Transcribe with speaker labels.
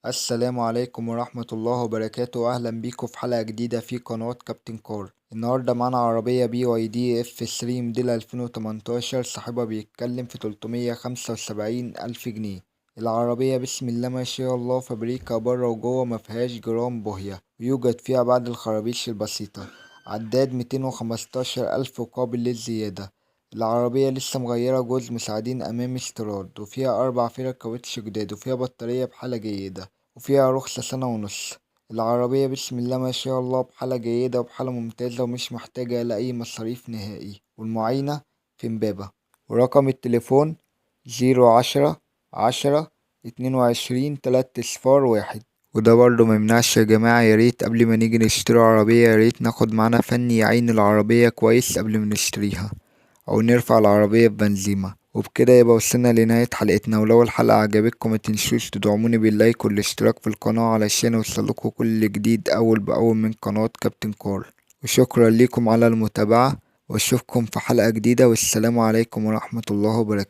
Speaker 1: السلام عليكم ورحمة الله وبركاته. أهلا بيكم في حلقة جديدة في قناة كابتن كار. النهاردة معانا عربية BYD F3 موديل 2018، صاحبها بيتكلم في 375 ألف جنيه. العربية بسم الله ما شاء الله فابريكا بره وجوه، ما فيهاش جرام بوهية، ويوجد فيها بعض الخرابيش البسيطة. عداد 215 ألف وقابل للزيادة. العربية لسه مغيرة جزء مساعدين أمامي استيراد، وفيها 4 فرق كاوتش جداد، وفيها بطارية بحالة جيدة، وفيها رخصة سنة ونص. العربية بسم الله ما شاء الله بحالة جيدة وبحالة ممتازة، ومش محتاجة لأي مصاريف نهائي. والمعاينة في إمبابة، ورقم التليفون 0 10 10 22 3 صفار 1. وده برضه ما يمنعش يا جماعة، يا ريت قبل ما نيجي نشتري عربية يا ريت ناخد معانا فني يعين العربية كويس قبل ما نشتريها، أو نرفع العربية ببنزيمة. وبكده يبقى وصلنا لنهاية حلقتنا، ولو الحلقة عجبتكم ما تنسوش تدعموني باللايك والاشتراك في القناة علشان يوصلكوا كل جديد أول بأول من قناة كابتن كار. وشكرا لكم على المتابعة، واشوفكم في حلقة جديدة، والسلام عليكم ورحمة الله وبركاته.